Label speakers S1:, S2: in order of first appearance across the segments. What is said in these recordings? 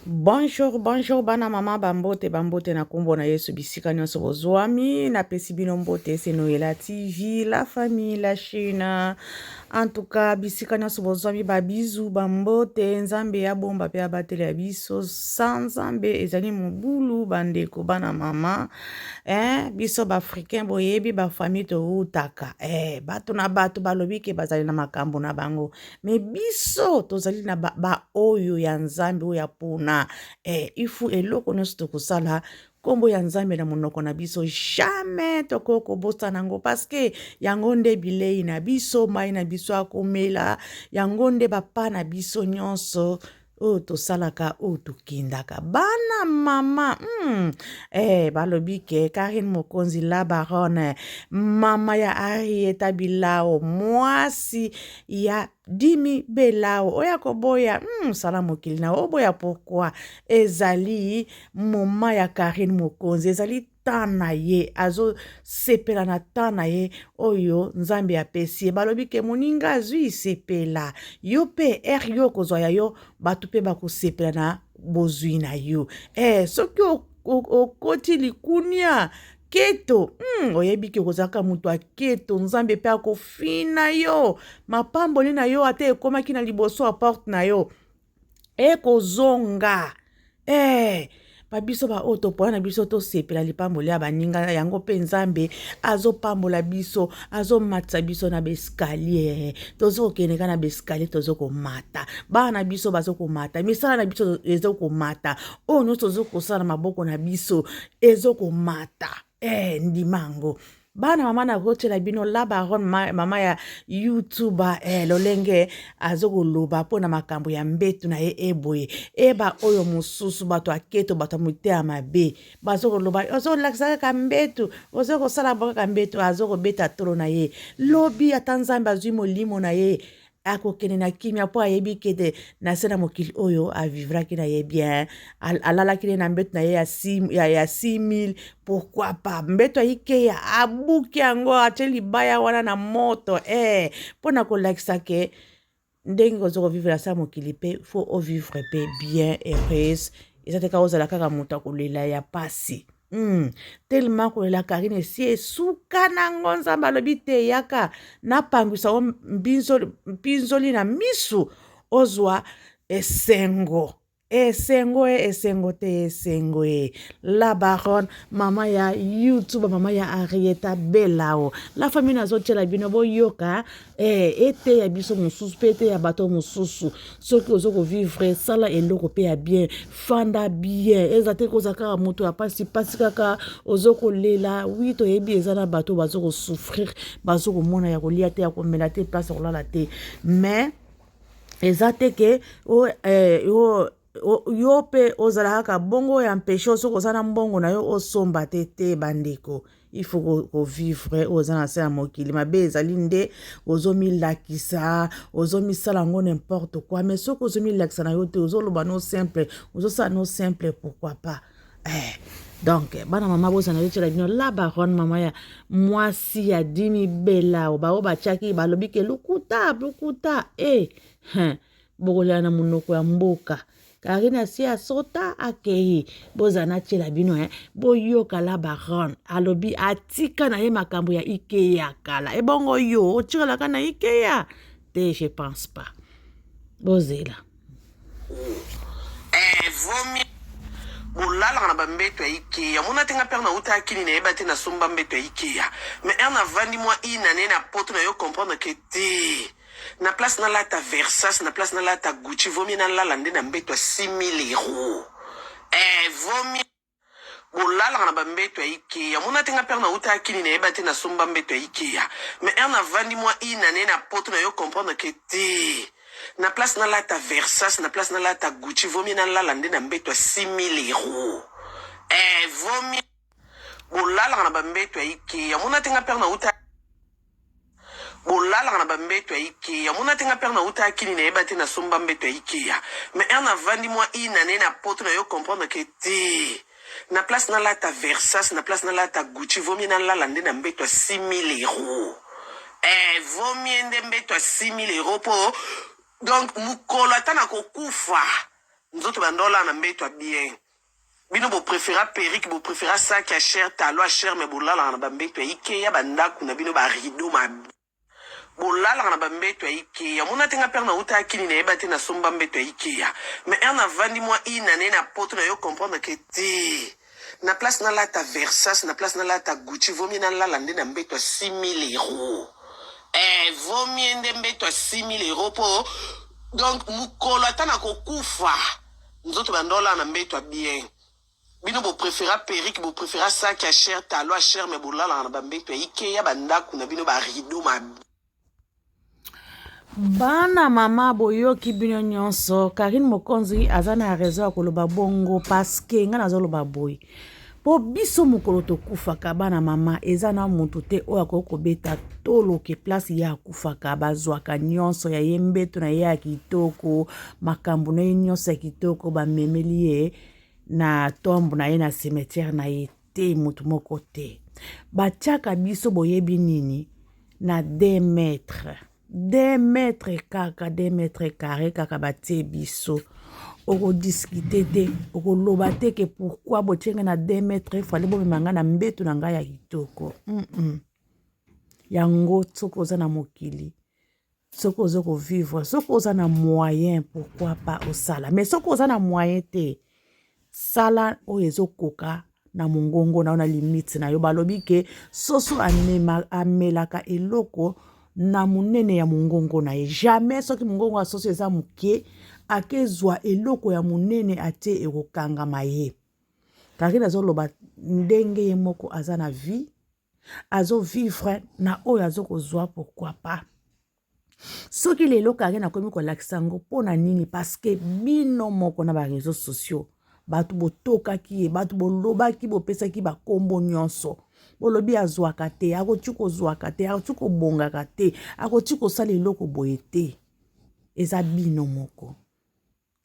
S1: Bonjour, bonjour bana mama bambote bambote na kombo na Yesu bisika nyonso bozwami napesi bino mbote c'est Noëlla TV la famille la chaîne en tout cas bisika nyonso bozwami ba bisous bambote Nzambe abomba pe abatela ya biso sans Nzambe ezali mobulu bandeko bana mama eh, biso ba africain boyebi ba famille towutaka eh, bato na bato balobi ke bazali na makambo na bango me biso tozali na baoyo ba ya nzambe oyo apona eh, ifu eloko nyonso tokosala nkombo ya nzambe na monoko na biso jamais tokoki kobosana yango parceke yango nde bilei na biso mai na biso ya komela yango nde bapa na biso nyonso oyo tosalaka oyo tokendaka bana mama eh, balobi ke Karine Mokonzi la baronne mama ya Arieta Bilao mwasi ya Dimi Belao oyo akoboya sala mokili na oboya pourquoi ezali moma ya Karine Mokonzi ezali temps na ye azosepela na temps na ye oyo nzambe apesi ye balobi ke moninga azwi sepela yo mpe ere yo okozwa ya yo bato mpe bakosepela na bozwi na yo eh, soki okoti likunia keto oyebi ke okozalaka moto ya keto nzambe mpe akofina yo mapamboli na yo ata ekomaki na liboso ya porte na yo ekozonga eh babiso baoyo topona na biso tosepela lipamboli ya baninga yango mpe nzambe azopambola biso azomatisa biso na baeskalier tozokokende kaka na baeskalier tozokomata bana na biso bazokomata misala na biso ezokomata oyo nyonso tozokosala na maboko na biso ezokomata eh, ndima yango bana mama nakotyela bino la baronne ma, mama ya youtuber eh, lolenge azokoloba mpo na makambo ya mbetu na ye eboye eba oyo mosusu bato aketo bato ya motema mabe bazokoloba ozolakisa kaka mbetu ozokosala kaka mbetu azokobeta tolo na ye lobi ata nzambe azwi molimo na ye akokende na kimia mpo ayebi kete na se na mokili oyo avivraki na ye bien alalaki ne na mbeto na ye ya 6000 pourquoi pas mbeto ya Ikea abuki yango atie libaya wana na moto eh, mpo na kolakisa ke ndenge oza kovivre na se ya mokili mpe faut ovivre mpe bien heureuse eza te kaka ozala kaka moto akolela ya pasi Tellement kolela Karine esi esuka nango nzambe alobi te yaka napangwisa yo mpinzoli na misu ozwa esengo esengo e esengo te esengo e la baronne mama ya youtube mama ya Arieta Belao la famille nazotiela bino boyoka eh, eteya biso mosusu mpe eteya bato mosusu soki oza kovivre sala eloko mpe ya bien fanda bien eza te koza kaka moto ya pasi pasi kaka ozo kolela wi toyebi eza na bato bazo kosouffrir bazo komona ya kolia te ya komela te place ya kolala te mais eza te ke o, eh, o, yo mpe ozala kaka bongo ya mpeshe soki oza na mbongo na yo osomba te te bandeko il faut kovivre oyo oza na se ya mokili mabe ezali nde ozomilakisa ozomisala yango n'importe quoi mais soki ozomilakisa na yo te ozoloba no simple ozosala no simple pourquoi pas eh. Donc bana mama bozana yotyela bino la baronne mama ya mwasi ya dimi belao bao batiaki balobi ke lokuta lokuta e eh. Bokolela na monoko ya mboka. Karine asi asota akei bozala natiela bino eh. Boyoka la baronne alobi atika na ye makambo ya Ikea kala ebongo yo otikalaka na Ikea te je pense pas bozela
S2: eh, vomi bolalaka na bambeto ya Ikea mona te nga pere nauta kini nayeba te nasomba mbeto ya Ikea mais ere navandi mwa inane na poto na yo comprendre ke te na place nalata Versace na place nalata Gucci vaut mieux nalala nde na mbeto ya 6000 euros eh, vaut mieux bolalaka na bambeto ya Ikea mona te nga pere nauta kini nayeba te nasomba mbeto ya Ikea mais ere navandi mwa inane na poto na yo comprendre ke te na place nalata Versace na place nalata Gucci vaut mieux nalala nde na mbeto ya 6000 euros eh, vaut mieux bolalaka na bambeto ya Ikea mona te nga pere nauta bolalaka na bambeto ya Ikea mona te nga pere nauta kini nayeba te nasomba mbeto ya Ikea mais ere navandi mwa inane na poto na yo comprendre ke te na place nalata Versace na place nalata Gucci vaut mieux nalala nde na mbeto ya 6000 euros eh, vaut mieux nde mbeto ya 6000 euros mpo donc mokolo ata nakokufa. Nzoto banda olala na mbeto ya bien. Bino bo prefera perruque, bo prefera sac ya cher, talon ya cher mais bolalaka na ba mbeto ya Ikea, ba ndaku na bino ba rideaux mabe. Bolalaka na ba mbeto ya Ikea. Omona te nga père na wuta kini na yeba te na somba mbeto ya Ikea. Mais heure na vandi mwa une année na poto na yo comprendre que te. Na place na lata Versace, na place na lata Gucci, vaut mieux na lala nde na mbeto ya 6000 euros. Eh, vaut mieux nde mbeto ya 6000 euros po donc mukolo ata na kokufa nzoto banda olala na mbeto ya bien. Bino bo prefera perruque, bo prefera sac ya cher, talon ya cher mais bolalaka na ba mbeto ya Ikea, ba ndaku na bino ba rideaux mabe.
S1: Bana mama boyoki bino nyonso Karine Mokonzi aza na raison ya koloba bongo paske ngai nazoloba boye mpo biso mokolo tokufaka bana mama eza na moto te oyo akoki kobeta tolo ke place ye akufaka bazwaka nyonso ya ye mbeto na ye ya kitoko makambo na ye nyonso ya kitoko bamemeli ye na tombe na ye na cimetière na ye te moto moko te batiaka biso boyebi nini na 2 mètre 2 mètre kaka 2 mètre carré kaka batie biso okodiskite te okoloba te ke pourkui botie ngai na 2 mètre fale bomema ngai na mbeto na ngai ya kitoko mm -mm. Yango soki oza na mokili soki oza kovivre soki oza na moyen pourquoi pas osala mais soki oza na moyen te sala oyo ezokoka na mongongo na yo na limite na yo balobi ke soso amema, amelaka eloko na monene ya mongongo na ye jamais soki mongongo ya soso eza moke akezwa eloko ya monene atie ekokangama ye Karine azoloba ndenge ye moko aza na vie azo vivre na oyo azo kozwa pourquoi pas soki lelo Karine akomi kolakisa yango mpo na nini parceke bino moko na bareseau sociaux bato botokaki ye bato bolobaki bopesaki bakombo nyonso bolobi azwaka te akoki kozwaka te akoki kobongaka te akoki kosala eloko boye te eza bino moko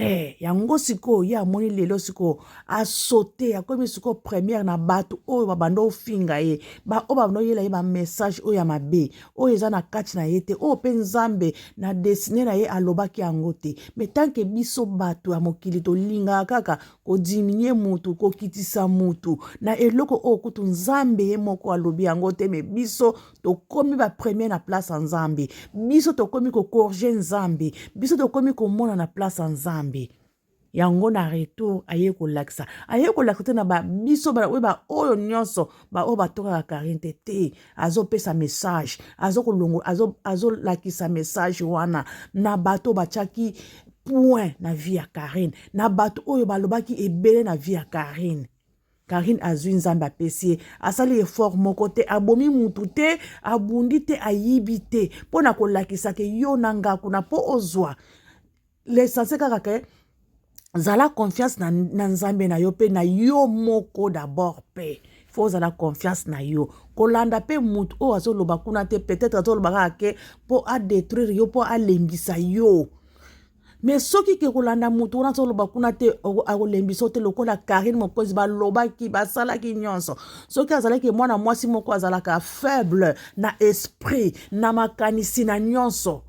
S1: Eh, yango sikoyo ye amoni lelo sikoyo asote akomi sikoyo première na bato oyo babanda ofinga ye baoyo babanda oyela ye bamessage oyo ya mabe oyo eza na kati na ye te oyo mpe nzambe na desine na ye alobaki yango te me tanke biso bato ya mokili tolingaka kaka kodiminie mutu kokitisa mutu na eloko oyo kutu nzambe ye moko alobi yango te me biso tokomi ba premier na place ya nzambe biso tokomi kokorge nzambe biso tokomi komona na place ya nzambe yango na retour aye kolakisa aye kolakisa te na biso oyo baoyo nyonso baoyo batokaka karine te te azopesa message azokolongo azolakisa azo message wana na bato batiaki point na vie ya karine na bato oyo balobaki ebele na vie ya karine Karine azui nzambe apesi ye asali effort moko te abomi mutu te abundi te ayibi te mpo na kolakisa ke yo na nga kuna mpo ozwa l'essentiel kaka ke zala confiance na, na nzambe na yo mpe na yo moko d'abord mpe fo ozala confiance na yo kolanda mpe motu oyo azoloba kuna te peut-être azoloba kaka ke mpo adetruire yo mpo alembisa yo me soki ke kolanda moto wana azoloba kuna te akolembisa yo te lokola karine mokonzi balobaki basalaki nyonso soki azalaki mwana mwasi moko azalaka faible na esprit na makanisi na nyonso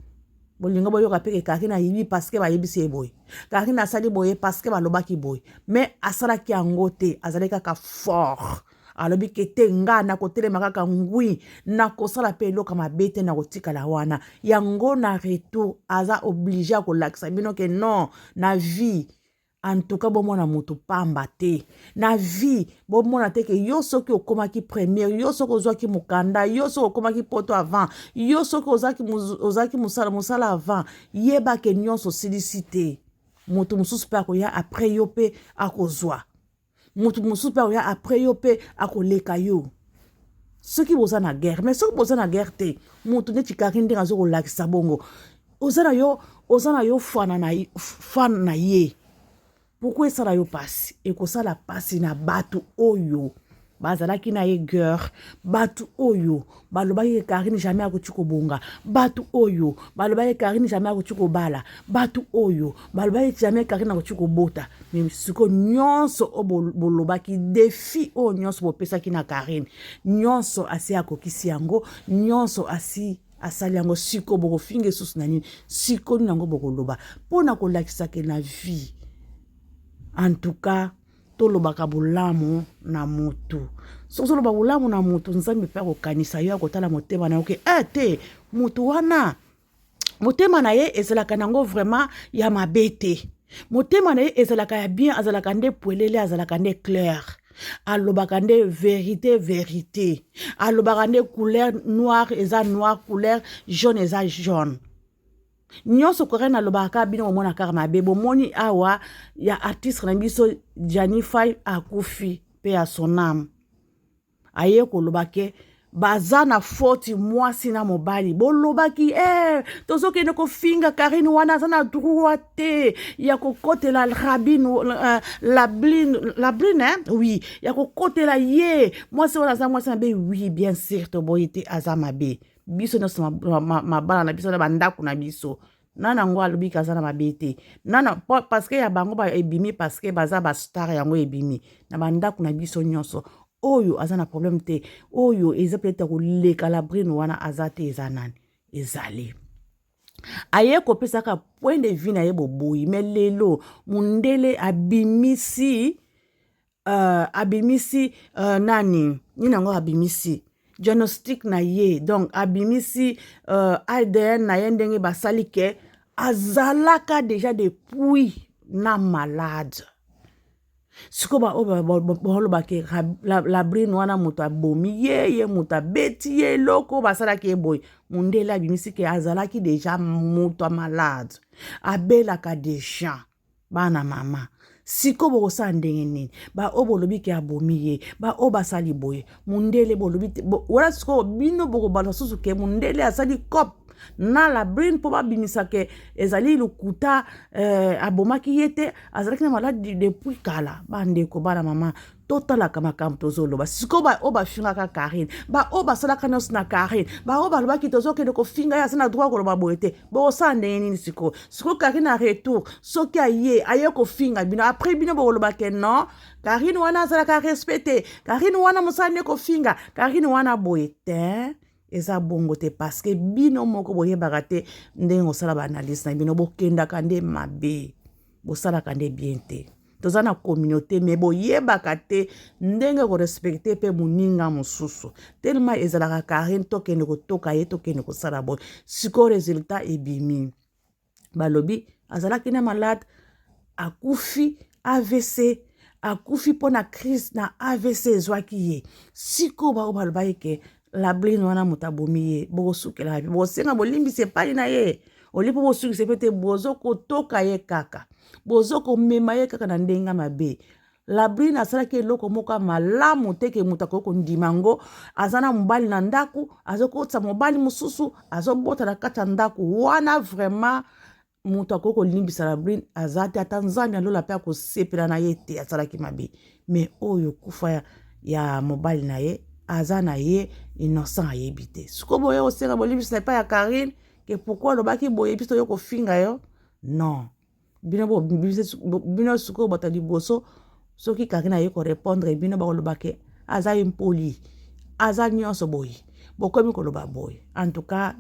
S1: bolingo boyoka mpe ke karine ayibi parceke bayebisi ye boye karine asali boye parceke balobaki boye me asalaki yango te azalaki kaka fort alobi ke te nga nakotelema kaka ngwi nakosala mpe eloko mabe te nakotikala wana yango na retour aza oblige ya kolakisa bino ke non na vie en tout cas bomona motu pamba te na vie bomona te ke yo soki okomaki première yo soki ozwaki mokanda yo soki okomaki poto avant yo soki ozalaki mosala mosala avant yeba ke nyonso osilisi te moto mosusu mpe akoya après yo mpe akozwa moto mosusu mpe akoya après yo mpe akoleka yo soki boza na guerre mais soki boza na guerre te moto neti karine ndenge aza kolakisa bongo oza na yo oza na yo fana na, fan na ye pourkui esala yo mpasi ekosala mpasi na bato oyo bazalaki na ye guerre bato oyo balobaki ke karine jamais akoki kobonga bato oyo balobaki karine jamais akoki kobala bato oyo balobaki jamais karine akoki kobota me sikoyo nyonso oyo bolobaki defi oyo nyonso bopesaki na karine nyonso asi akokisi yango nyonso asi asali yango sikoyo bokofinga esusu na nini sikoyo nini yango bokoloba mpo na kolakisa ke na vie. En tout cas, tolobaka bolamu na motu. Soki ozoloba bolamu na motu, Nzambe mpe akokanisa yo, akotala motema na yo ke eh, te motu wana motema na ye ezalaka nango vraiment ya mabe te, motema na ye ezalaka ya bien, azalaka nde pwelele, azalaka nde clair, alobaka nde verité verité, alobaka nde couleur noire eza noir, couleur jaune eza jaune. Nyonso Corinne alobaka kaka, bino bomona kaka mabe. Bomoni awa ya artiste na biso Gianni Fay akufi mpe ya son âme, aye koloba ke baza na foti mwasi na mobali. Bolobaki eh, tozokende kofinga Karine wana, aza na droit te ya kokotela Rabine, Labline, Labline, hein? Oui, ya kokotela ye mwasi wana, aza mwasi mabe. Oui, bien sûr, toboyi te, aza mabe. Biso nyonso mabala na biso na bandako na biso, nana yango alobi ke aza na mabe te nana, parce que ya bango ebimi, parce que baza bastar, yango ebimi na bandako na biso nyonso. Oyo aza na problème te, oyo eza peut-être koleka Labrine wana aza te, eza nani? Ezali aye kopesaka point de vue na ye, boboyi. Mais lelo mundele abimisi nani nini yango, abimisi diagnostic na ye, donc abimisi ADN na ye, ndenge basali ke azalaka déjà depuis na malade. Sikoyo baoyo balobaki Labrine wana moto abomi ye, ye moto abeti ye eloko, basalaki ye boye, mondele abimisi ke azalaki déjà moto ya malade, abelaka déjà. Bana mama, sikoyo bokosala ndenge nini? Baoyo bolobi ke abomi ye, baoyo basali boye, mondele bolobi te wana. Sikoyo bino bokobala susu ke mondele asali coop na Labrine mpo babimisa ke ezali lokuta, abomaki ye te, azalaki na maladi depuis kala. Bandeko, bana mama, totalaka makambo tozoloba. Sikoyo baoyo bafingaka Karine, baoyo basalaka nyonso na Karine, baoyo balobaki tozokende kofinga ye, aza na droit koloba boye te, bokosala ndenge nini sikoyo? Sikoyo Karine na retour, soki aye kofinga bino, après bino bokoloba ke non, Karine wana azalaka respect te, Karine wana mosala nde kofinga, Karine wana boye te. Eza bongo te, parce que bino moko boyebaka te ndenge kosala baanalyse na bino, bokendaka nde mabe, bosalaka nde bien te. Toza na communauté, mais boyebaka te ndenge korespecter mpe moninga mosusu. Tellement ezalaka Karine, tokende kotoka ye, tokende kosala boye. Sikoyo résultat ebimi, balobi azalaki na malade, akufi AVC, akufi mpo na crise na AVC ezwaki ye. Sikoyo bao balobaki ke Labrine wana moto abomi ye, bokosukela wapi? Bokosenga bolimbisi epai na ye oli mpo bosukisa mpe te, bozokotoka ye kaka, bozokomema ye kaka na ndenge mabe. Labrine asalaki eloko moko ya malamu te ke moto akoki kondima yango. Aza na mobali na ndako, azokotisa mobali mosusu, azobota na kati ya ndako wana. Vraiment, moto akoki kolimbisa Labrine aza te, ata Nzambe alola mpe akosepela na ye te. Asalaki mabe, mais oyo kufa ya mobali na ye, aza na ye innocent, ayebi te. Sikoyo boye kosenga bolimbisi na epai ya Karine ke pourquoi alobaki boye, biso toyo kofinga yo? Non, bino, bino sikoyo bato ya liboso, soki Karine aye korépondre bino, bakoloba ke aza impoli, aza nyonso boye, bokomi koloba boye. En tout cas,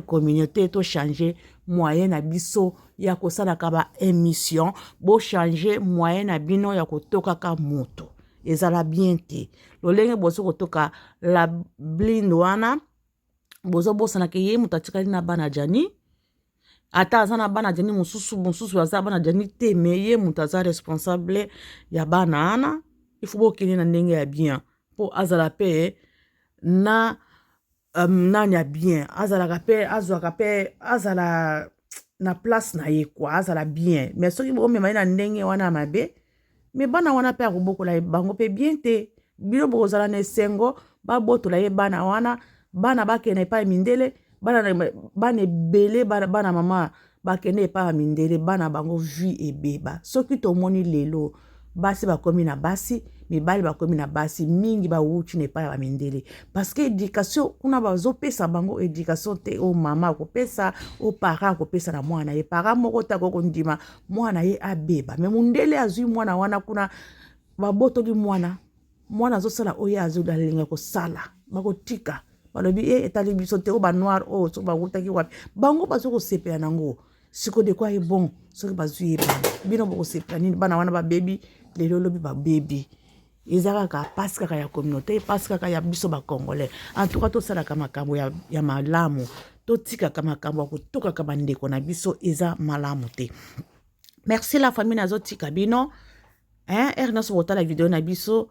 S1: communauté, tochange moyen na biso ya kosalaka baémission, bochange moyen na bino ya kotokaka moto, ezala bien te. Lolenge bozo kotoka la blinde wana, bozobosanaka ye moto atikali na bana Jani. Ata aza na bana Jani mosusu, mosusu aza bana Jani te, mais ye moto aza responsable ya bana wana. Il faut bokende na ndenge ya bien mpo azala mpe na nani ya bien, azalaka mpe, azwaka mpe, azala na place na ye kwa, azala bien. Mais soki bomema ye na ndenge wana ya mabe, mais bana wana mpe akobokola bango mpe bien te. Bino bokozala na esengo babotola ye bana wana, bana bakende epai mindele. Bana ebele, bana mama bakende epai ya mindele, bana bango vie ebeba. Soki tomoni lelo basi bakomi na basi, mibali bakomi na basi mingi, bawuti na epai ya bamindele, parce que éducation kuna bazopesa bango éducation te. Oyo mama akopesa, oyo parent akopesa na mwana ye, parent moko te akoki kondima mwana ye abeba. Mais mundele azwi mwana wana kuna, babotoli mwana, mwana azosala oyo alinga kosala, bakotika, balobi e etali biso te. Oyo banoir oyo soki bawutaki wapi, bango baza kosepela nango. Siko de quoi est bon soki bazwi ye bana bino bokosepela nini? Bana wana babebi lelo lobi babebi, eza kaka mpasi kaka ya communauté, mpasi kaka ya biso bacongolais. En tout cas tosalaka makambo ya malamu, totikaka makambo ya kotokaka bandeko na biso, eza malamu te. Merci la famille, nazotika bino, hein. Heure nyonso botala video na biso,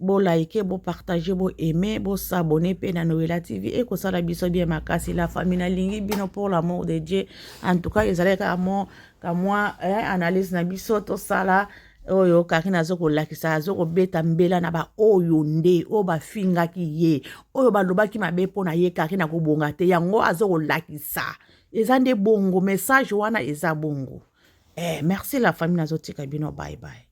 S1: bolike, bopartage, boaime, bosabone mpe na Noela TV, ekosala biso bien makasi. La famille, nalingi bino pour l'amour de Dieu. En tout cas ezalaki kaka mo kamwa analyse na biso tosala. Oyo Karine azokolakisa, azokobeta mbela na baoyo nde oyo bafingaki ye, oyo balobaki mabe mpo na ye, Karine akobonga te. Yango azokolakisa, eza nde bongo, message wana eza bongo. Merci la famille, nazotika bino, bye bye.